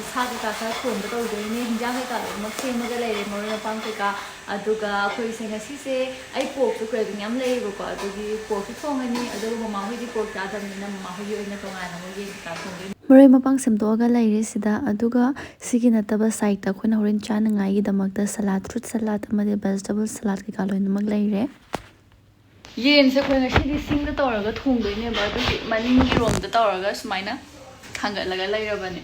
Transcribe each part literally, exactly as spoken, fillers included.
ꯁꯥ ꯀꯩꯀꯥ ꯈꯔ ꯊꯣꯡꯕ ꯇꯧꯗꯣꯏꯅꯦ꯫ ꯍꯤꯟꯖꯥꯡ ꯀꯩꯀꯥ ꯂꯣꯏꯅꯃꯛ ꯁꯦꯝꯃꯒ ꯂꯩꯔꯦ, ꯃꯔꯣꯏ ꯃꯄꯥꯡ ꯀꯩꯀꯥ꯫ ꯑꯗꯨꯒ ꯑꯩꯈꯣꯏꯁꯦ ꯉꯁꯤꯁꯦ, ꯑꯩ ꯄꯣꯔꯛꯁꯨ ꯀ꯭ꯔꯦꯚꯤꯡ ꯌꯥꯝ ꯂꯩꯌꯦꯕꯀꯣ, ꯑꯗꯨꯒꯤ ꯄꯣꯔꯛꯁꯨ ꯊꯣꯡꯉꯅꯤ, ꯑꯗꯨꯒ ꯃꯃꯥ ꯍꯣꯏꯗꯤ ꯄꯣꯔꯛ ꯆꯥꯗꯕꯅꯤꯅ ꯃꯃꯥ ꯍꯣꯏꯒꯤ ꯑꯣꯏꯅ ꯇꯣꯉꯥꯟꯅ ꯑꯃꯨꯛ ꯌꯦꯟ ꯀꯩꯀꯥ ꯊꯣꯡꯗꯣꯏꯅꯤ꯫ ꯃꯔꯣꯏ ꯃꯄꯥꯡ ꯁꯦꯝꯗꯣꯛꯑꯒ ꯂꯩꯔꯦ ꯁꯤꯗ꯫ ꯑꯗꯨꯒ ꯁꯤꯒꯤ ꯅꯠꯇꯕ ꯁꯥꯏꯠꯇ ꯑꯩꯈꯣꯏꯅ ꯍꯣꯔꯦꯟ ꯆꯥꯅꯉꯥꯏꯒꯤꯗꯃꯛꯇ ꯁꯂꯥꯗ, ꯐ꯭ꯔꯨꯠ ꯁꯂꯥꯗ ꯑꯃꯗꯤ ꯚꯦꯖꯤꯇꯦꯕꯜ ꯁꯂꯥꯗ ꯀꯩꯀꯥ ꯂꯣꯏꯅꯃꯛ ꯂꯩꯔꯦ꯫ ꯌꯦꯟꯁꯦ ꯑꯩꯈꯣꯏ ꯉꯁꯤꯗꯤ ꯁꯤꯡꯗ ꯇꯧꯔꯒ ꯊꯣꯡꯗꯣꯏꯅꯦꯕ, ꯑꯗꯨꯒꯤ ꯃꯅꯤꯡꯒꯤ ꯔꯣꯝꯗ ꯇꯧꯔꯒ ꯁꯨꯃꯥꯏꯅ ꯊꯥꯡꯒꯠꯂꯒ ꯂꯩꯔꯕꯅꯦ꯫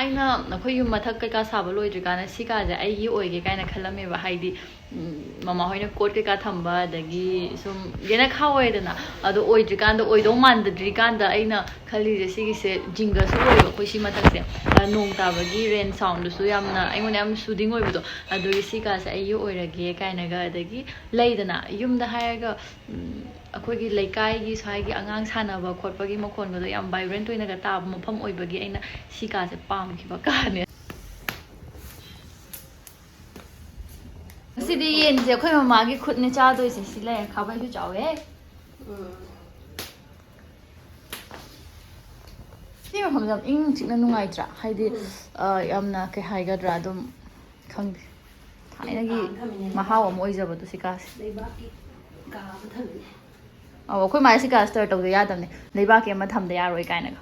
ꯑꯩꯅ ꯑꯩꯈꯣꯏ ꯌꯨꯝ ꯃꯊꯛ ꯀꯩꯀꯥ ꯁꯥꯕ ꯂꯣꯏꯗ꯭ꯔꯤꯀꯥꯟꯗ ꯁꯤ ꯀꯥꯁꯦ ꯑꯩꯒꯤ ꯑꯣꯏꯒꯦ ꯀꯥꯏꯅ ꯈꯜꯂꯝꯃꯦꯕ, ꯍꯥꯏꯗꯤ, ꯎꯝ, ꯃꯃꯥ ꯍꯣꯏꯅ ꯀꯣꯠ ꯀꯩꯀꯥ ꯊꯝꯕ, ꯑꯗꯒꯤ ꯁꯨꯝ ꯌꯦꯅꯈꯥ ꯑꯣꯏꯔꯦꯗꯅ, ꯑꯗꯣ ꯑꯣꯏꯗ꯭ꯔꯤꯀꯥꯟꯗ, ꯑꯣꯏꯗꯧ ꯃꯥꯟꯗ꯭ꯔꯤꯀꯥꯟꯗ ꯑꯩꯅ ꯈꯜꯂꯤꯁꯦ ꯁꯤꯒꯤꯁꯦ ꯖꯤꯡꯒꯁꯨ ꯑꯣꯏꯕ ꯑꯩꯈꯣꯏ ꯁꯤ ꯃꯊꯛꯁꯦ, ꯑ, ꯅꯣꯡ ꯇꯥꯕꯒꯤ ꯔꯦꯟ ꯁꯥꯎꯟꯗꯨꯁꯨ ꯌꯥꯝꯅ ꯑꯩꯉꯣꯟꯗ ꯌꯥꯝ ꯁꯨꯗꯤꯡ ꯑꯣꯏꯕꯗꯣ, ꯑꯗꯨꯒꯤ ꯁꯤ ꯀꯥꯁꯦ ꯑꯩꯒꯤ ꯑꯣꯏꯔꯒꯦ ꯀꯥꯏꯅꯒ, ꯑꯗꯒꯤ ꯂꯩꯗꯅ ꯌꯨꯝꯗ ꯍꯥꯏꯔꯒ, ꯎꯝ, ꯑꯩꯈꯣꯏꯒꯤ ꯂꯩꯀꯥꯏꯒꯤ ꯁ꯭ꯋꯥꯏꯒꯤ ꯑꯉꯥꯡ ꯁꯥꯟꯅꯕ ꯈꯣꯠꯄꯒꯤ ꯃꯈꯣꯟꯒꯗꯣ ꯌꯥꯝ ꯚꯥꯏꯕ꯭ꯔꯦꯟꯠ ꯑꯣꯏꯅꯒ ꯇꯥꯕ ꯃꯐꯝ ꯑꯣꯏꯕꯒꯤ ꯑꯩꯅ ꯁꯤ ꯀꯥꯁꯦ ꯄꯥꯝꯈꯤꯕ ꯀꯥꯅꯦ꯫ ꯉꯁꯤꯗꯤ ꯌꯦꯟꯁꯦ ꯑꯩꯈꯣꯏ ꯃꯃꯥꯒꯤ ꯈꯨꯠꯅꯦ ꯆꯥꯗꯣꯏꯁꯦ꯫ ꯁꯤ ꯂꯩꯔꯦ, ꯈꯥꯕꯩꯁꯨ ꯆꯥꯎꯋꯦ꯫ ꯁꯤ ꯃꯐꯝꯁꯦ ꯌꯥꯝ ꯏꯪ ꯆꯤꯛꯅ ꯅꯨꯡꯉꯥꯏꯇ꯭ꯔꯥ? ꯍꯥꯏꯗꯤ, ꯑ, ꯌꯥꯝꯅ ꯀꯩ ꯍꯥꯏꯒꯗ꯭ꯔꯥ, ꯑꯗꯨꯝ ꯈꯪꯗꯦ, ꯊꯥꯏꯅꯒꯤ ꯃꯍꯥꯎ ꯑꯃ ꯑꯣꯏꯖꯕꯗꯣ ꯁꯤ ꯀꯥꯁꯦ꯫ ꯂꯩꯕꯥꯛꯀꯤ ꯀꯥ ꯑꯃ ꯊꯝꯃꯤꯅꯦ꯫ ꯑꯧ, ꯑꯩꯈꯣꯏ ꯃꯥꯁꯦ ꯁꯤ ꯀꯥꯁꯦ ꯁ꯭ꯇꯔ ꯇꯧꯗ ꯌꯥꯗꯕꯅꯦ, ꯂꯩꯕꯥꯛꯀꯤ ꯑꯃ ꯊꯝꯗ ꯌꯥꯔꯣꯏ ꯀꯥꯏꯅꯒ꯫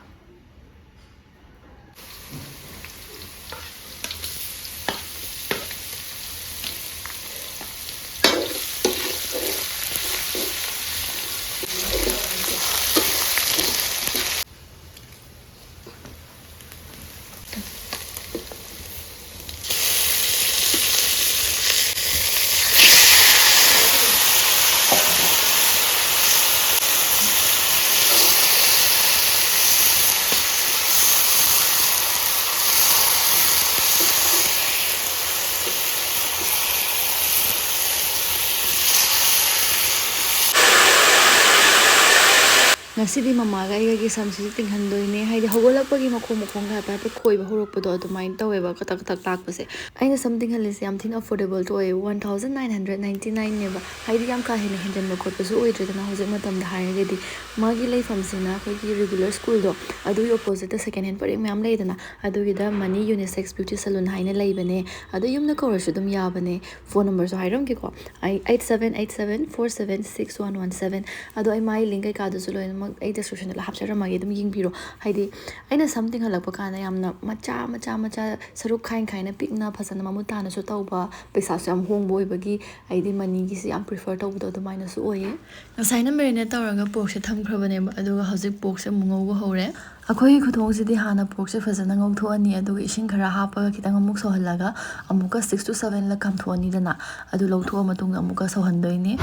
ꯉꯁꯤꯗꯤ ꯃꯃꯥꯒ ꯑꯩꯒꯒꯤ ꯁꯝꯁꯤꯁꯨ ꯇꯤꯡꯍꯟꯗꯣꯏꯅꯦ꯫ ꯍꯥꯏꯗꯤ ꯍꯧꯒꯠꯂꯛꯄꯒꯤ ꯃꯈꯣꯡ ꯃꯈꯣꯡꯗ ꯍꯥꯏꯐꯦꯠ ꯍꯥꯏꯐꯦꯠ ꯈꯣꯏꯕ ꯍꯧꯔꯛꯄꯗꯣ ꯑꯗꯨꯃꯥꯏꯅ ꯇꯧꯋꯦꯕ, ꯀꯇꯛ ꯀꯇꯛ ꯂꯥꯛꯄꯁꯦ꯫ ꯑꯩꯅ ꯁꯝ ꯇꯤꯡꯍꯜꯂꯤꯁꯦ ꯌꯥꯝ ꯊꯤꯅ affordable ꯇ ꯑꯣꯏꯌꯦ, one thousand nine hundred ninety nine ꯅꯦꯕ꯫ ꯍꯥꯏꯗꯤ ꯌꯥꯝ ꯀꯥ ꯍꯦꯟꯅ ꯍꯦꯟꯖꯟꯕ ꯈꯣꯠꯄꯁꯨ ꯑꯣꯏꯗ꯭ꯔꯦꯗꯅ ꯍꯧꯖꯤꯛ ꯃꯇꯝꯗ ꯍꯥꯏꯔꯒꯗꯤ꯫ ꯃꯥꯒꯤ ꯂꯩꯐꯝꯁꯤꯅ ꯑꯩꯈꯣꯏꯒꯤ regular school ꯗꯣ, ꯑꯗꯨꯒꯤ opposite ꯇ second hand ꯄꯔꯦꯡ ꯃꯌꯥꯝ ꯂꯩꯗꯅ, ꯑꯗꯨꯒꯤꯗ Mani Unisex Beauty Salon ꯍꯥꯏꯅ ꯂꯩꯕꯅꯦ꯫ ꯑꯗꯣ ꯌꯨꯝꯗ ꯀꯧꯔꯁꯨ ꯑꯗꯨꯝ ꯌꯥꯕꯅꯦ꯫ Phone number ꯁꯨ ꯍꯥꯏꯔꯝꯒꯦꯀꯣ, ꯑꯩ eight seven eight seven four seven six one one seven꯫ ꯑꯗꯣ ꯑꯩ ꯃꯥꯒꯤ link ꯀꯩꯀꯥꯗꯨꯁꯨ ꯂꯣꯏꯅꯃꯛ ꯑꯩ description ꯗ ꯍꯥꯞꯆꯔꯝꯃꯒꯦ, ꯑꯗꯨꯝ ꯌꯦꯡꯕꯤꯔꯣ꯫ ꯍꯥꯏꯗꯤ ꯑꯩꯅ ꯁꯝ ꯇꯤꯡꯍꯜꯂꯛꯄ ꯀꯥꯟꯗ ꯌꯥꯝꯅ ꯃꯆꯥ ꯃꯆꯥ ꯃꯆꯥ, ꯁꯔꯨꯛ ꯈꯥꯏꯟ ꯈꯥꯏꯅ ꯄꯤꯛꯅ ꯐꯖꯅ ꯃꯃꯨꯠ ꯇꯥꯅꯁꯨ ꯇꯧꯕ, ꯄꯩꯁꯥꯁꯨ ꯌꯥꯝ ꯍꯣꯡꯕ ꯑꯣꯏꯕꯒꯤ ꯑꯩꯗꯤ Mani ꯒꯤꯁꯤ ꯌꯥꯝ prefer ꯇꯧꯕꯗꯣ ꯑꯗꯨꯃꯥꯏꯅꯁꯨ ꯑꯣꯏꯌꯦ꯫ ꯉꯁꯥꯏꯅ marinate ꯇꯧꯔꯒ pork ꯁꯦ ꯊꯝꯈ꯭ꯔꯕꯅꯦꯕ, ꯑꯗꯨꯒ ꯍꯧꯖꯤꯛ pork ꯁꯦ ꯑꯃꯨꯛ ꯉꯧꯕ ꯍꯧꯔꯦ꯫ ꯑꯩꯈꯣꯏꯒꯤ ꯈꯨꯊꯣꯡꯁꯤꯗꯤ ꯍꯥꯟꯅ pork ꯁꯦ ꯐꯖꯅ ꯉꯧꯊꯣꯛꯑꯅꯤ, ꯑꯗꯨꯒ ꯏꯁꯤꯡ ꯈꯔ ꯍꯥꯞꯄꯒ ꯈꯤꯇꯪ ꯑꯃꯨꯛ ꯁꯧꯍꯜꯂꯒ ꯑꯃꯨꯛꯀ six to seven ꯂꯛ ꯀꯥꯝꯊꯣꯛꯑꯅꯤꯗꯅ, ꯑꯗꯨ ꯂꯧꯊꯣꯛꯑ ꯃꯇꯨꯡꯗ ꯑꯃꯨꯛꯀ ꯁꯧꯍꯟꯗꯣꯏꯅꯤ꯫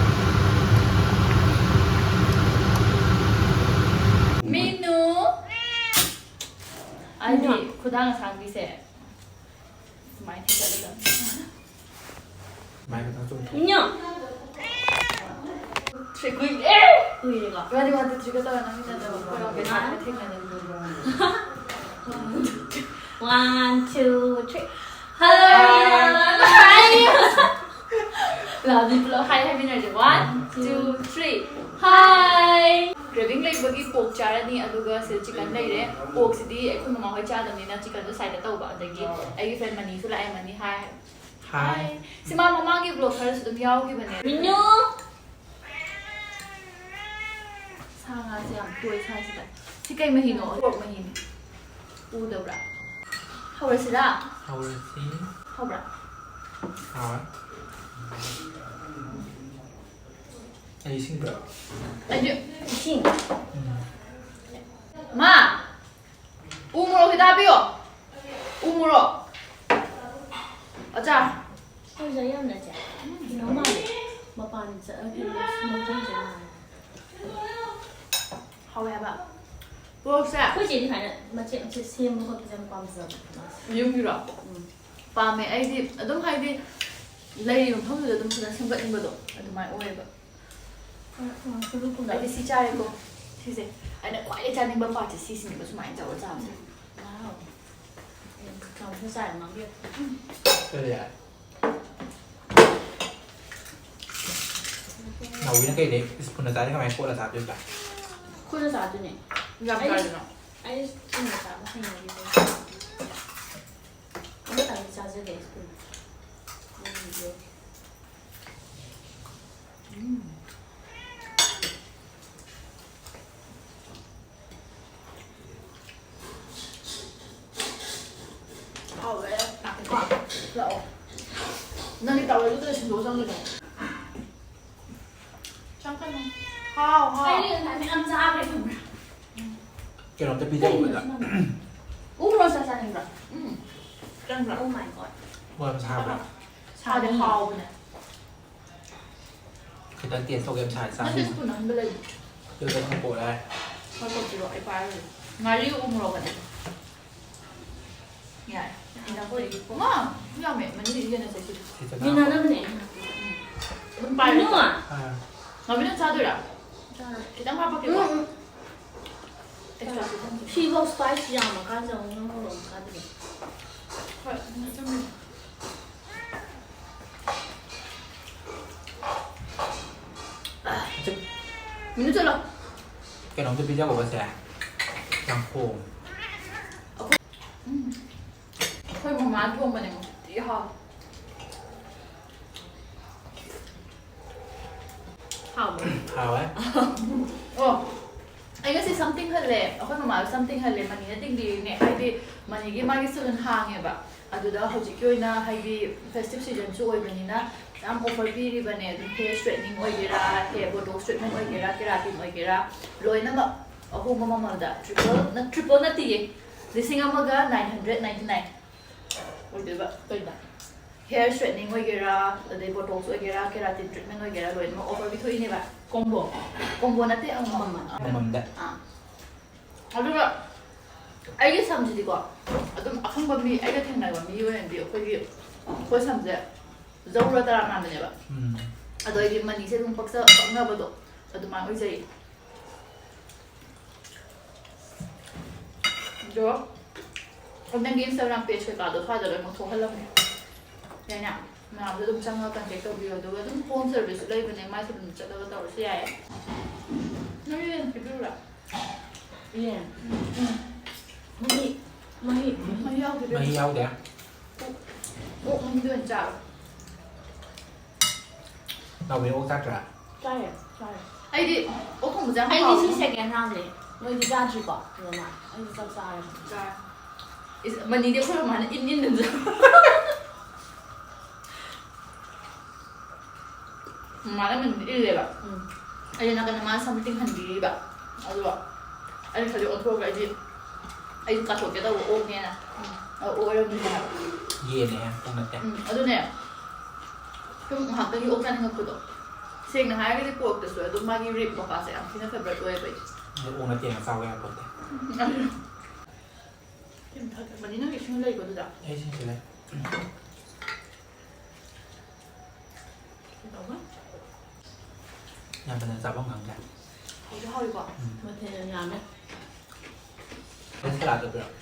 ꯃꯤꯅꯨ! ꯑꯩꯗꯤ ꯈꯨꯗꯥꯡ ꯑꯁꯥꯡꯕꯤꯁꯦ ꯁꯨꯃꯥꯏꯅ ꯊꯦꯛꯀꯠꯂꯒ꯫ ꯃꯥꯏ ꯈꯛꯇꯪ ꯆꯣꯡꯊꯣꯛ꯫ ꯏꯅꯣ! ꯁꯤ ꯀꯨꯏꯔꯦ! ꯀꯨꯏꯔꯦꯀꯣ? Ready, one, two, three ꯒ ꯇꯧꯔ ꯅꯪ ꯃꯤꯅꯗꯕ ꯑꯩꯈꯣꯏꯔꯣꯝꯒꯤ ꯁꯥꯏꯗ ꯊꯦꯡꯅꯗꯕ꯫ One, two, three. Hello, everyone. Hi. ꯂꯥꯎꯗꯤ ꯄꯨꯂꯞ hi ꯍꯥꯏꯃꯤꯟꯅꯔꯁꯦ꯫ One, two, three. Hi. Craving ꯂꯩꯕꯒꯤ pork ꯆꯥꯔꯅꯤ, ꯑꯗꯨꯒ ꯁꯤꯗ chicken ꯂꯩꯔꯦ꯫ Pork ꯁꯤꯗꯤ ꯑꯩꯈꯣꯏ ꯃꯃꯥ ꯍꯣꯏ ꯆꯥꯗꯕꯅꯤꯅ chicken ꯗꯣ side ꯇꯧꯕ꯫ ꯑꯗꯒꯤ ꯑꯩꯒꯤ friend ꯃꯅꯤꯁꯨ ꯂꯥꯛꯑꯦ, ꯃꯅꯤ hi꯫ Hi꯫ Hi꯫ ꯁꯤ ꯃꯥ ꯃꯃꯥꯡꯒꯤ vlog ꯈꯔꯁꯨ ꯑꯗꯨꯝ ꯌꯥꯎꯈꯤꯕꯅꯦ꯫ ꯃꯤꯅꯨ! ꯁꯥ ꯉꯥꯁꯦ ꯌꯥꯝ ꯇꯣꯏ ꯁ꯭ꯋꯥꯏꯁꯤꯗ꯫ ꯁꯤ ꯀꯩ ꯃꯍꯤꯅꯣ? Pork ꯃꯍꯤꯅꯤ꯫ ꯎꯗꯕ꯭ꯔꯥ? ꯍꯧꯔꯁꯤꯔꯥ? ꯍꯧꯔꯁꯤ꯫ ꯍꯧꯕ꯭ꯔꯥ? ꯍꯥꯎꯋꯦ꯫ ꯑꯩ ꯏꯁꯤꯡ ꯄꯨꯔꯛ꯫ ꯑꯩꯁꯨ ꯏꯁꯤꯡ꯫ ꯎꯝ꯫ ꯃꯥ! ꯎ ꯃꯣꯔꯣꯛ ꯈꯤꯇ ꯍꯥꯞꯄꯤꯌꯣ꯫ ꯎ ꯃꯣꯔꯣꯛ꯫ ꯑꯆꯥ꯫ ꯑꯩꯈꯣꯏꯁꯨ ꯌꯥꯝꯅ ꯆꯦ꯫ ꯀꯩꯅꯣ ꯃꯥꯜꯂꯦ꯫ ꯃꯄꯥꯟ ꯆꯠꯂꯒ ꯃꯐꯝꯁꯦ ꯃꯥꯜꯂꯦ꯫ ꯍꯥꯎꯋꯦ ꯍꯥꯏꯕ꯫ ꯃꯣꯔꯣꯛꯁꯦ꯫ ꯑꯩꯈꯣꯏ ꯆꯦꯗꯤ ꯁꯨꯃꯥꯏꯅ ꯃꯆꯦꯠ ꯃꯆꯦꯠ ꯁꯦꯝꯕ ꯈꯣꯠꯄꯁꯦ ꯌꯥꯝ ꯄꯥꯝꯖꯕ꯫ ꯌꯨꯝꯒꯤꯔꯣ? ꯎꯝ꯫ ꯄꯥꯝꯃꯦ꯫ ꯑꯩꯗꯤ ꯑꯗꯨꯝ ꯍꯥꯏꯗꯤ ꯂꯩꯔꯤꯕ ꯃꯐꯝꯗꯨꯗ ꯑꯗꯨꯝ ꯐꯖꯅ ꯁꯦꯝꯒꯠꯅꯤꯡꯕꯗꯣ ꯑꯗꯨꯃꯥꯏꯅ ꯑꯣꯏꯌꯦꯕ꯫ ꯎꯝ, ꯎꯝ, ꯁꯨꯔꯨ ꯀꯨꯂꯥ꯫ ꯑꯩꯗꯤ ꯁꯤ ꯆꯥꯔꯦꯀꯣ꯫ ꯁꯤꯁꯦ ꯑꯩꯅ ꯈ꯭ꯋꯥꯏꯗꯩ ꯆꯥꯅꯤꯡꯕ ꯄꯥꯔꯠꯁꯦ ꯁꯤꯁꯤꯅꯦꯕ, ꯁꯨꯃꯥꯏꯅ ꯇꯧꯔ ꯆꯥꯕꯁꯦ꯫ ꯋꯥꯎ꯫ ꯑꯩ ꯀꯥꯡꯁꯨ ꯆꯥꯏ ꯉꯥꯡꯕꯤꯌꯨ꯫ ꯀꯔꯤ? ꯅꯥꯎꯕꯤꯅ ꯀꯩꯗꯩ ꯁ꯭ꯄꯨꯟꯅ ꯆꯥꯗꯤ ꯀꯃꯥꯏꯅ ꯀꯣꯠꯂ ꯆꯥꯗꯣꯏꯕ? ꯈꯨꯠꯅ ꯆꯥꯗꯣꯏꯅꯦ꯫ ꯌꯥꯝ ꯑꯩ ꯆꯥꯏꯗꯅ꯫ ꯑꯩ ꯁ꯭ꯄꯨꯟꯅ ꯆꯥꯕ ꯍꯩꯅꯈꯤꯗꯦ꯫ ꯑꯃꯇꯪꯗꯤ ꯆꯥꯖꯒꯦ ꯁ꯭ꯄꯨꯟ꯫ ꯎꯝ꯫ ꯍꯥꯎꯋꯦ꯫ ꯂꯥꯛꯀꯦꯀꯣ꯫ ꯂꯥꯛꯑꯣ꯫ ꯅꯪꯒꯤ ꯇꯥꯋꯦꯜꯗꯨꯗ ꯁꯤꯟꯗꯣꯛꯑ ꯆꯪꯒꯦ ꯇꯧꯕ꯫ ꯆꯪꯒꯅꯨ꯫ ꯍꯥꯎ, ꯍꯥꯎ꯫ ꯑꯩ ꯉꯁꯥꯏ ꯃꯌꯥꯝ ꯆꯥꯈ꯭ꯔꯦ, ꯈꯪꯕ꯭ꯔꯥ? ꯀꯩꯅꯣꯝꯇ ꯄꯤꯖꯧꯕꯗ꯫ ꯎ ꯃꯣꯔꯣꯛ ꯆꯥ ꯆꯥꯅꯤꯡꯕ꯭ꯔꯥ? ꯎꯝ꯫ ꯆꯪꯕ꯭ꯔꯥ? Oh my God꯫ ꯃꯣꯔꯣꯛ ꯌꯥꯝ ꯁꯥꯕ꯭ꯔꯥ? ꯁꯥꯗꯦ, ꯍꯥꯎꯕꯅꯦ꯫ ꯈꯤꯇꯪ ꯇꯦꯁ ꯇꯧꯒꯦ ꯁꯥꯏ ꯅꯠꯇꯦ, ꯆꯥꯅꯤꯡꯉꯤ꯫ ꯁ꯭ꯄꯨꯟ ꯑꯍꯟꯕ ꯂꯩ꯫ ꯑꯗꯨꯗ ꯈꯪꯄꯣꯛ ꯂꯥꯏ꯫ ꯍꯣꯏ, ꯀꯣꯠꯄꯤꯔꯣ, ꯑꯩ ꯄꯥꯏꯔꯒꯦ꯫ ꯉꯥꯔꯤ ꯎ ꯃꯣꯔꯣꯛꯀꯗꯤ꯫ ꯌꯥꯔꯦ꯫ ꯏꯟꯖꯥꯡ ꯄꯣꯠ ꯏ ꯄꯣꯠ꯫ ꯃꯥ! ꯌꯥꯝꯃꯦ, ꯃꯅꯤꯡꯒꯤꯗꯤ ꯍꯦꯟꯅ ꯆꯠꯈꯤꯗꯦ꯫ ꯁꯤ ꯆꯠꯅꯕ꯫ ꯃꯤꯟꯅꯅꯕꯅꯦ ꯑꯩꯅ ꯍꯥꯞꯄꯤꯁꯦ꯫ ꯎꯝ꯫ ꯑꯗꯨꯝ ꯄꯥꯏꯔꯣ꯫ ꯏꯅꯨ! ꯑꯥ꯫ ꯉꯥꯃꯤ ꯅꯪ ꯆꯥꯗꯣꯏꯔꯥ? ꯆꯥꯔꯣꯏ꯫ ꯈꯤꯇꯪ ꯍꯥꯞꯄꯛꯀꯦꯀꯣ꯫ ꯎꯝ, ꯎꯝ꯫ Extra ꯈꯤꯇꯪ꯫ ꯁꯤꯐꯧ spice ꯌꯥꯝꯃꯀꯥꯟꯁꯤꯗ ꯑꯃꯨꯛ ꯅꯪ ꯃꯣꯔꯣꯛ ꯑꯃꯨꯛ ꯆꯥꯗꯣꯏꯅꯦ꯫ ꯍꯣꯏ, ꯑꯗꯨꯝ ꯑꯆꯝꯕ꯫ ꯆꯤꯛ꯫ ꯃꯤꯅꯨ ꯆꯠꯂꯣ꯫ ꯀꯩꯅꯣꯝꯇ ꯄꯤꯖꯈꯣꯕꯁꯦ꯫ ꯆꯝꯊꯣꯡ꯫ ꯎꯝ꯫ ꯑꯩꯈꯣꯏ ꯃꯃꯥꯅ ꯊꯣꯡꯕꯅꯦ, ꯃꯁꯛ ꯊꯤ ꯍꯥꯎꯋꯦ꯫ ꯍꯥꯎꯕ꯭ꯔꯣ? ꯍꯥꯎꯋꯦ꯫ ꯑꯣ, ꯑꯩ ꯉꯁꯤ ꯁꯝ ꯇꯤꯡꯍꯜꯂꯦ꯫ ꯑꯩꯈꯣꯏ ꯃꯃꯥꯗꯣ ꯁꯝ ꯇꯤꯡꯍꯜꯂꯦ꯫ ꯃꯅꯤꯅ ꯇꯤꯡꯕꯤꯔꯤꯅꯦ꯫ ꯍꯥꯏꯗꯤ ꯃꯅꯤꯒꯤ ꯃꯥꯒꯤ salon ꯍꯥꯡꯉꯦꯕ꯫ ꯑꯗꯨꯗ ꯍꯧꯖꯤꯛꯀꯤ ꯑꯣꯏꯅ ꯍꯥꯏꯗꯤ festive seasonꯁꯨ ꯑꯣꯏꯕꯅꯤꯅ ꯌꯥꯝ offer ꯄꯤꯔꯤꯕꯅꯦ꯫ ꯑꯗꯨꯝ hair straightening ꯑꯣꯏꯒꯦꯔꯥ, hair botox treatment ꯑꯣꯏꯒꯦꯔꯥ, keratin ꯑꯣꯏꯒꯦꯔꯥ, ꯂꯣꯏꯅꯃꯛ ꯑꯍꯣꯡꯕ ꯃꯃꯜꯗ꯫ Triple ꯅꯠ-, triple ꯅꯠꯇꯤꯌꯦ, ꯂꯤꯁꯤꯡ ꯑꯃꯒ nine hundred ninety nine ꯑꯣꯏꯗꯣꯏꯕ꯫ ꯀꯩꯗ? Hair straightening ꯑꯣꯏꯒꯦꯔꯥ, ꯑꯗꯩ botox ꯑꯣꯏꯒꯦꯔꯥ, keratin treatment ꯑꯣꯏꯒꯦꯔꯥ, ꯂꯣꯏꯅꯃꯛ offer ꯄꯤꯊꯣꯛꯏꯅꯦꯕ꯫ Combo? Combo ꯅꯠꯇꯦ, ꯑꯃꯃꯝ꯫ ꯑꯃꯃꯝꯗ꯫ ꯑꯥ꯫ ꯑꯗꯨꯒ ꯑꯩꯒꯤ ꯁꯝꯁꯤꯗꯤꯀꯣ, ꯑꯗꯨꯝ ꯑꯈꯪꯕ ꯃꯤ, ꯑꯩꯒ ꯊꯦꯡꯅꯕ ꯃꯤ ꯑꯣꯏꯅꯗꯤ ꯑꯩꯈꯣꯏꯒꯤ, ꯑꯩꯈꯣꯏ ꯁꯝꯁꯦ ꯖꯧꯔ ꯇꯔꯥ ꯃꯥꯟꯕꯅꯦꯕ꯫ ꯎꯝ꯫ ꯑꯗꯣ ꯑꯩꯗꯤ ꯃꯅꯤꯁꯦ ꯑꯗꯨꯝ ꯄꯛꯆ-, ꯄꯛꯅꯕꯗꯣ ꯑꯗꯨꯃꯥꯏꯅ ꯑꯣꯏꯖꯩ꯫ ꯑꯗꯣ ꯅꯪꯒꯤ Instagram page ꯀꯩꯀꯥꯗꯣ ꯁ꯭ꯋꯥꯏꯗ ꯂꯣꯏꯅꯃꯛ ꯊꯣꯛꯍꯜꯂꯝꯃꯦ꯫ ꯌꯥꯏꯅ? ꯃꯌꯥꯝꯁꯨ ꯑꯗꯨꯝ ꯆꯪꯉꯒ contact ꯇꯧꯕꯤꯌꯣ꯫ ꯑꯗꯨꯒ ꯑꯗꯨꯝ home service ꯁꯨ ꯂꯩꯕꯅꯦ, ꯃꯥꯏꯁꯨ ꯑꯗꯨꯝ ꯆꯠꯂꯒ ꯇꯧꯔꯁꯨ ꯌꯥꯏꯌꯦ꯫ ꯅꯪ ꯌꯦꯟ ꯄꯤꯕꯤꯔꯨꯔꯥ? ꯌꯦꯟ? ꯎꯝ꯫ ꯃꯍꯤ, ꯃꯍꯤ꯫ ꯃꯍꯤ ꯌꯥꯎꯗꯦ, ꯏꯕꯦꯝꯃ꯫ ꯃꯍꯤ ꯌꯥꯎꯗꯦ꯫ ꯑꯣꯛ, ꯑꯣꯛ ꯃꯍꯤꯗꯣ ꯑꯣꯏꯅ ꯆꯥꯔꯣ꯫ ꯅꯥꯎꯕꯤ ꯑꯣꯛ ꯆꯥꯗ꯭ꯔꯥ? ꯆꯥꯏꯌꯦ, ꯆꯥꯏꯌꯦ꯫ ꯑꯩꯗꯤ ꯑꯣꯛ ꯊꯣꯡꯕꯁꯦ ꯌꯥꯝ ꯑꯩꯗꯤ ꯁꯤ ꯍꯥꯎꯋꯦ꯫ Second round ꯅꯦ꯫ ꯅꯣꯏꯗꯤ ꯆꯥꯗ꯭ꯔꯤꯀꯣ? ꯐꯖꯅ꯫ ꯑꯩꯗꯤ ꯆꯥꯛ ꯆꯥꯔꯦ꯫ ꯆꯥꯔꯦ꯫ ꯏꯁ, ꯃꯅꯤꯗꯤ ꯑꯩꯈꯣꯏ ꯃꯃꯥꯅ ꯏꯟ ꯏꯟꯗꯅ ꯆꯥ-, ꯃꯃꯥꯅ ꯃꯅꯤꯗꯤ ꯏꯜꯂꯦꯕ꯫ ꯎꯝ꯫ ꯑꯩꯅ ꯅꯥꯀꯟꯗ ꯃꯥꯅ ꯁꯝ ꯇꯤꯡꯍꯟꯕꯤꯔꯤꯕ꯫ ꯑꯗꯨꯒ ꯑꯩꯅ ꯈꯜꯂꯤ ꯑꯣꯟꯊꯣꯛꯑꯒ ꯑꯩꯗꯤ, ꯑꯩꯗꯤ ꯀꯥꯊꯣꯛꯀꯦ ꯇꯧꯕ ꯑꯣꯛꯅꯦꯅ꯫ ꯎꯝ꯫ ꯑꯗꯣ ꯑꯣꯛ ꯑꯣꯏꯔꯝꯗ꯭ꯔꯤꯅꯦ ꯍꯥꯏꯕ꯫ ꯌꯦꯟꯅꯦ, ꯑꯣꯛ ꯅꯠꯇꯦ꯫ ꯎꯝ, ꯑꯗꯨꯅꯦ꯫ ꯁꯨꯝ ꯉꯥꯏꯍꯥꯛꯇꯪꯒꯤ ꯑꯣꯛ ꯆꯥꯅꯤꯡꯉꯛꯄꯗꯣ꯫ ꯁꯦꯡꯅ ꯍꯥꯏꯔꯒꯗꯤ pork ꯇꯁꯨ ꯑꯗꯨꯝ ꯃꯥꯒꯤ rib ꯃꯄꯥꯁꯦ ꯌꯥꯝ ꯊꯤꯅ favourite ꯑꯣꯏꯌꯦꯕ ꯑꯩꯗꯤ꯫ ꯑꯗꯨ ꯑꯣꯛ ꯅꯠꯇꯦꯅ ꯆꯥꯕ ꯌꯥꯄꯣꯟꯇꯦ꯫ ꯃꯅꯤ, ꯅꯪ ꯏꯁꯤꯡ ꯂꯩꯀꯣ ꯑꯗꯨꯗ? ꯑꯩ ꯏꯁꯤꯡꯁꯤ ꯂꯩ꯫ ꯀꯩꯗꯧꯕ? ꯌꯥꯝ ꯐꯖꯅ ꯆꯥꯐꯝ ꯈꯪꯗ꯭ꯔꯦ꯫ ꯍꯥꯎꯗꯤ ꯍꯥꯎꯏꯀꯣ? ꯎꯝ꯫ ꯃꯊꯦꯜ ꯌꯥꯝ ꯌꯥꯝꯃꯦ꯫ ꯑꯩ salad ꯇ ꯄꯤꯔꯛꯑꯣ꯫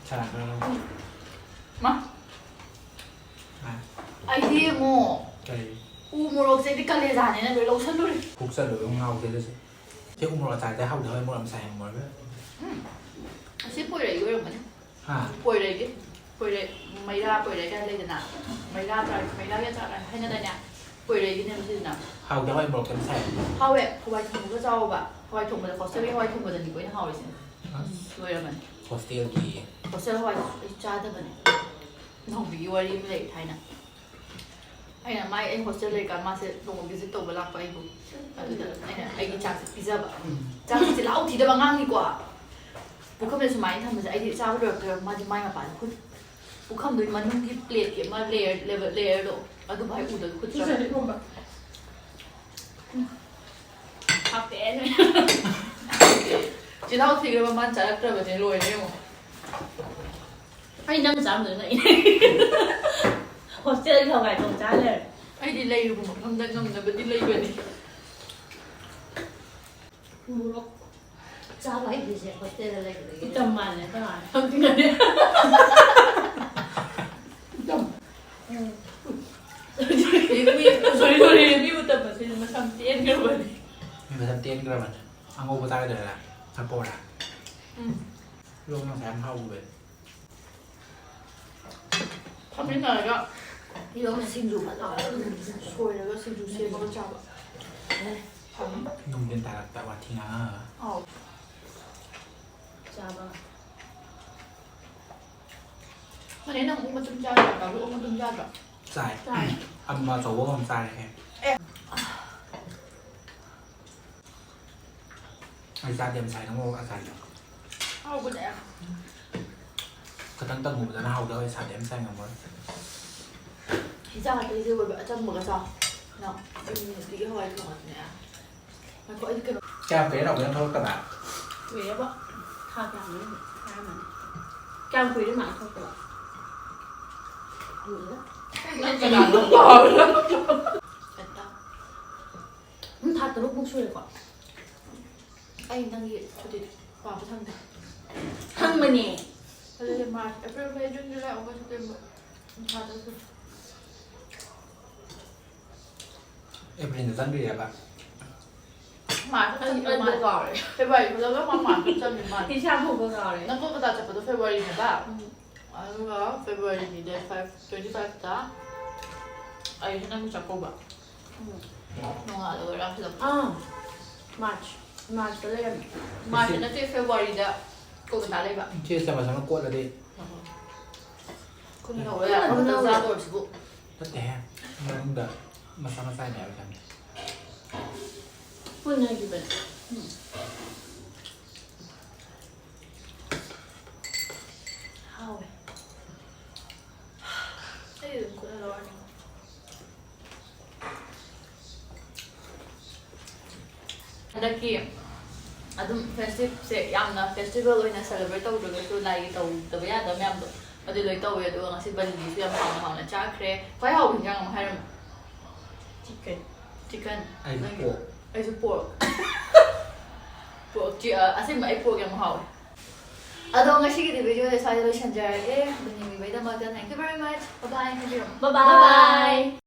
Salad ꯈꯔ ꯂꯧꯒꯦ꯫ ꯃꯥ꯫ ꯃꯥ꯫ ꯑꯩꯗꯤ ꯌꯦꯡꯉꯣ꯫ ꯀꯔꯤ? ꯎ ꯃꯣꯔꯣꯛꯁꯦ ꯑꯩꯗꯤ ꯀꯂꯦꯖꯥꯅꯦꯅ ꯂꯣꯏ ꯂꯧꯁꯜꯂꯨꯔꯦ꯫ ꯄꯨꯛ ꯆꯠꯂꯣꯏꯕ ꯉꯥꯎꯗꯦ ꯑꯗꯨꯁꯨ꯫ ꯁꯤ ꯎ ꯃꯣꯔꯣꯛ ꯑꯆꯥꯔꯁꯦ ꯍꯥꯎꯗꯤ ꯍꯥꯎꯋꯦ, ꯃꯣꯔꯣꯛ ꯌꯥꯝ ꯁꯥꯏ ꯍꯥꯏ ꯃꯣꯔꯣꯛ꯫ ꯎꯝ꯫ ꯑꯁꯤ ꯄꯣꯏꯔꯩꯒꯤ ꯑꯣꯏꯔꯝꯒꯅꯤ꯫ ꯍꯥ? ꯄꯣꯏꯔꯩꯒꯤ꯫ ꯄꯣꯏꯔꯩ, ꯃꯩꯔꯥ ꯄꯣꯏꯔꯩ ꯀꯥꯏꯅ ꯂꯩꯗꯅ꯫ ꯃꯩꯔꯥ ꯑꯆꯥꯔ, ꯃꯩꯔꯥꯒꯤ ꯑꯆꯥꯔ ꯀꯥꯏꯅ ꯍꯥꯏꯅꯗꯥꯏꯅꯦ? ꯄꯣꯏꯔꯩꯒꯤꯅꯦꯕ ꯁꯤꯁꯤꯅ꯫ ꯍꯥꯎꯗꯤ ꯍꯥꯎꯋꯦ, ꯃꯣꯔꯣꯛ ꯌꯥꯝ ꯁꯥꯏ꯫ ꯍꯥꯎꯋꯦ, ꯍꯋꯥꯏ ꯊꯣꯡꯕꯒ ꯆꯥꯎꯋꯣꯕ꯫ ꯍꯋꯥꯏ ꯊꯣꯡꯕꯗ, hostel ꯒꯤ ꯍꯋꯥꯏ ꯊꯣꯡꯕꯗꯅꯤꯀꯣ ꯑꯩꯅ ꯍꯥꯎꯔꯤꯁꯦ꯫ ꯑꯁ꯫ ꯂꯣꯏꯔꯕꯅꯤ꯫ Hostel ꯒꯤ꯫ Hostel ꯍꯋꯥꯏ ꯑꯩ ꯆꯥꯗꯕꯅꯦ꯫ ꯅꯥꯎꯕꯤꯒꯤ ꯋꯥꯔꯤ ꯑꯃ ꯂꯩ ꯊꯥꯏꯅ꯫ ꯑꯩꯅ ꯃꯥꯏ, ꯑꯩ hostel ꯂꯩꯔꯤꯀꯥꯟ ꯃꯥꯁꯦ ꯅꯣꯡꯃ visit ꯇꯧꯕ ꯂꯥꯛꯄ ꯑꯩꯕꯨ꯫ ꯑꯗꯨꯗ ꯑꯩꯅ ꯑꯩꯒꯤ ꯆꯥꯛꯁꯦ ꯄꯤꯖꯕ꯫ ꯆꯥꯛꯁꯦ ꯆꯤꯜꯍꯥꯎ ꯊꯤꯗꯕ ꯑꯉꯥꯡꯅꯤꯀꯣ꯫ ꯄꯨꯈꯝꯁꯦ ꯁꯨꯃꯥꯏꯅ ꯊꯝꯕꯁꯦ ꯑꯩꯗꯤ ꯆꯥꯕ ꯂꯣꯏꯔꯛꯇꯣꯏꯔꯥ, ꯃꯥꯗꯤ ꯃꯥꯏ ꯃꯄꯥꯟꯗ ꯈꯨꯠ, ꯄꯨꯈꯝꯗꯨꯒꯤ ꯃꯅꯨꯡꯒꯤ plate ꯀꯤ ꯑꯃ layer, layer, layer ꯗꯣ ꯑꯗꯨꯐꯥꯎ ꯍꯦꯛ ꯎꯗꯕ ꯈꯨꯠ ꯆꯥꯕ꯫ ꯁꯤꯁꯦ ꯏꯔꯣꯝꯕ꯫ ꯍꯥꯞꯄꯦ ꯅꯣꯏ꯫ ꯆꯤꯜꯍꯥꯎ ꯊꯤꯈ꯭ꯔꯕ ꯃꯥꯅ ꯆꯥꯔꯛꯇ꯭ꯔꯕꯅꯦ, ꯂꯣꯏꯔꯦ ꯌꯦꯡꯉꯣ꯫ ꯑꯩ ꯅꯪ ꯆꯥꯔꯝꯗꯣꯏ ꯉꯛꯏ꯫ Hostel ꯒꯤ ꯍꯋꯥꯏ ꯊꯣꯡ ꯆꯥ ꯂꯩꯔꯦ꯫ ꯑꯩꯗꯤ ꯂꯩꯔꯨꯕ ꯃꯐꯝꯗ ꯉꯝꯅꯕꯗꯤ ꯂꯩꯕꯅꯤ꯫ ꯃꯣꯔꯣꯛ꯫ ꯆꯥꯕ ꯍꯩꯇ꯭ꯔꯤꯁꯦ ꯍꯣꯁꯇꯦꯜꯗ ꯂꯩꯕꯗꯒꯤ꯫ ꯎꯇꯝ ꯃꯥꯜꯂꯦ ꯀꯅꯥꯅ ꯈꯪꯗꯦ꯫ ꯎꯇꯝ꯫ ꯁꯣꯔꯤ ꯁꯣꯔꯤ, ꯃꯤ ꯎꯇꯝ ꯃꯁꯦ ꯃꯁꯝ ꯇꯦꯟꯈ꯭ꯔꯕꯅꯦ꯫ ꯃꯤ ꯃꯁꯝ ꯇꯦꯟꯈ꯭ꯔꯕꯅꯦ꯫ ꯑꯉꯧꯕ ꯆꯥꯒꯗꯣꯏꯔꯥ? ꯆꯥꯄꯣꯔꯥ? ꯎꯝ꯫ ꯏꯔꯣꯝꯕ ꯉꯁꯥꯏ ꯌꯥꯝ ꯍꯥꯎꯈꯤꯕꯅꯦ꯫ ꯐꯝꯃꯤꯟꯅꯔꯒ ꯏꯔꯣꯝꯕ ꯁꯤꯡꯖꯨ ꯐꯖꯅ ꯍꯥꯎꯋꯦ꯫ ꯁꯣꯏꯔꯒ ꯁꯤꯡꯖꯨ ꯁꯦꯝꯃꯒ ꯆꯥꯕ꯫ ꯐꯝ꯫ ꯅꯨꯡꯊꯤꯟ ꯇꯥꯔꯛꯇ ꯋꯥꯊꯤ ꯉꯥꯡꯉꯒ꯫ ꯑꯥꯎ꯫ ꯆꯥꯕ꯫ ꯃꯅꯦ, ꯅꯪ ꯑꯣꯛ ꯃꯇꯨꯝ ꯆꯥꯗ꯭ꯔꯣ? ꯀꯥꯕꯨ ꯑꯣꯛ ꯃꯇꯨꯝ ꯆꯥꯗ꯭ꯔꯣ? ꯆꯥꯏ꯫ ꯆꯥꯏ꯫ ꯑꯃ ꯑꯆꯧꯕ ꯑꯃ ꯆꯥꯔꯦ꯫ ꯑꯦ꯫ ꯑꯩ ꯆꯥꯗꯦ ꯉꯁꯥꯏ ꯅꯪ ꯑꯣꯛ ꯑꯆꯥꯏꯗꯣ꯫ ꯍꯥꯎꯕꯅꯦ꯫ ꯈꯤꯇꯪ ꯇꯪꯉꯨꯕꯗꯅ ꯍꯥꯎꯗꯧꯔꯦ, ꯏꯁꯥꯗꯤ ꯌꯥꯝ ꯆꯥꯏ ꯉꯝꯃꯣꯏ꯫ ꯍꯤꯟꯖꯥꯡ ꯑꯇꯩꯁꯦ ꯑꯣꯏꯕ ꯑꯆꯝꯕꯒ ꯆꯥꯎ꯫ ꯅꯪ ꯅꯨꯡꯇꯤꯒꯤ ꯍꯋꯥꯏ ꯊꯣꯡꯉꯗꯤꯅꯦ꯫ ꯉꯥꯏꯈꯣ, ꯑꯩꯗꯤ ꯀꯩꯅꯣ ꯀꯌꯥꯝ ꯀꯨꯏꯔꯦ ꯅꯪ ꯊꯣꯛꯂꯛꯇꯕ? ꯀꯨꯏꯔꯦꯕ꯫ ꯊꯥ ꯀꯌꯥꯃꯨꯛ ꯐꯥꯔꯝꯃꯅꯤ꯫ ꯀꯌꯥꯝ ꯀꯨꯏꯔꯦ ꯃꯥ ꯊꯣꯛꯇꯕ? ꯀꯨꯏꯔꯦ꯫ ꯅꯪ ꯀꯅꯥꯅꯣ ꯀꯥꯎꯔꯦ꯫ ꯍꯦꯛꯇ꯫ ꯎꯝ, ꯊꯥ ꯇꯔꯨꯛꯃꯨꯛ ꯁꯨꯔꯦꯀꯣ꯫ ꯑꯩ ꯅꯪꯒꯤ ꯁꯨꯇꯤ ꯄꯥꯕ ꯁꯪꯗꯦ꯫ ꯍꯪꯕꯅꯦ꯫ ꯑꯗꯨꯗꯤ ꯃꯥꯔꯆ, ꯑꯦꯄ꯭ꯔꯤꯜ, ꯃꯦ, ꯖꯨꯟ, ꯖꯨꯂꯥꯏ, ꯑꯣꯒꯁ, ꯁꯦꯞꯇꯦꯝꯕꯔ꯫ ꯊꯥ ꯇꯔꯨꯛ ꯁꯨꯔꯦ꯫ ꯑꯦꯄ꯭ꯔꯤꯜꯗ ꯆꯪꯗꯣꯏꯔꯕ? ꯃꯥꯔꯆ ꯑꯩ, ꯑꯩ ꯀꯥꯎꯔꯦ꯫ ꯐꯦꯕ꯭ꯔꯨꯋꯥꯔꯤ ꯐꯖꯕ ꯃꯥ ꯃꯥꯔꯆꯇ ꯆꯪꯉꯦ ꯃꯥ꯫ ꯏꯁꯥ ꯐꯥꯎꯕ ꯀꯥꯎꯔꯦ꯫ ꯅꯪ ꯀꯣꯜꯀꯇꯥ ꯆꯠꯄꯗꯣ ꯐꯦꯕ꯭ꯔꯨꯋꯥꯔꯤꯅꯦꯕ? ꯎꯝ꯫ ꯑꯗꯨꯒ ꯐꯦꯕ꯭ꯔꯨꯋꯥꯔꯤꯒꯤ date five, twenty fiveꯇ ꯑꯩꯁꯨ ꯅꯪꯒ ꯆꯥꯛꯀꯧꯕ꯫ ꯎꯝ꯫ ꯅꯣꯡꯉꯥꯜꯂꯒ ꯔꯥꯝ ꯐꯤꯂꯝ꯫ ꯑꯥ꯫ ꯃꯥꯔꯆ꯫ ꯃꯥꯔꯆꯇ ꯂꯩꯔꯝꯃꯦ꯫ ꯃꯥꯔꯆꯇ ꯅꯠꯇꯦ, ꯐꯦꯕ꯭ꯔꯨꯋꯥꯔꯤꯗ ꯀꯣꯜꯀꯇꯥ ꯂꯩꯕ꯫ ꯏꯆꯦ ꯆꯝꯕ ꯆꯝꯕ ꯀꯣꯠꯂꯗꯤ꯫ ꯈꯨꯟ ꯌꯧꯕ ꯌꯥꯏ꯫ ꯑꯃꯈꯛꯇ ꯆꯥꯗꯧꯔꯤꯁꯤꯕꯨ꯫ ꯅꯠꯇꯦꯍꯦ꯫ ꯃꯅꯨꯡꯗ ꯃꯆꯥ ꯃꯆꯥ ꯌꯥꯝ ꯌꯥꯎꯔꯤ ꯖꯥꯠꯅꯤ꯫ ꯄꯨꯟꯅ ꯍꯥꯏꯈꯤꯕꯅꯦ꯫ ꯎꯝ꯫ ꯍꯥꯎꯋꯦ꯫ ꯑꯩ ꯑꯗꯨꯝ ꯈꯨꯠꯅ ꯂꯧꯔꯅꯤ꯫ ꯍꯟꯗꯛꯀꯤ ꯑꯗꯨꯝ festiveꯁꯦ ꯌꯥꯝꯅ festival ꯑꯣꯏꯅ celebrate ꯇꯧꯗ꯭ꯔꯒꯁꯨ ꯂꯥꯏꯒꯤ ꯇꯧꯗꯕ ꯌꯥꯗꯕ ꯃꯌꯥꯝꯗꯣ ꯑꯗꯨ ꯂꯣꯏ ꯇꯧꯋꯦ꯫ ꯑꯗꯨꯒ ꯉꯁꯤ ꯕꯟꯗꯤꯁꯨ ꯌꯥꯝ ꯍꯥꯎꯅ ꯍꯥꯎꯅ ꯆꯥꯈ꯭ꯔꯦ꯫ ꯈ꯭ꯋꯥꯏ ꯍꯥꯎꯕ ꯍꯤꯟꯖꯥꯡ ꯑꯃ ꯍꯥꯏꯔꯝꯃꯣ꯫ Chicken꯫ Chicken꯫ ꯑꯩꯁꯨ ꯅꯪꯒꯤ? Pork꯫ ꯑꯩꯁꯨ pork꯫ ꯄ꯭ꯔꯣ- ꯆꯤ- ꯑ, ꯑꯁꯦꯡꯕ ꯑꯩ ꯄ꯭ꯔꯣꯛ ꯌꯥꯝ ꯍꯥꯎꯋꯦ꯫ ꯑꯗꯣ ꯉꯁꯤꯒꯤꯗꯤ ꯚꯤꯗꯤꯑꯣꯁꯦ ꯁ꯭ꯋꯥꯏꯗ ꯂꯣꯏꯁꯤꯟꯖꯔꯒꯦ꯫ ꯑꯗꯨ ꯌꯦꯡꯕꯤꯕꯩꯗꯃꯛꯇ thank you very much. Bye bye ꯍꯥꯏꯕꯤꯔꯝꯃꯣ꯫ Bye bye.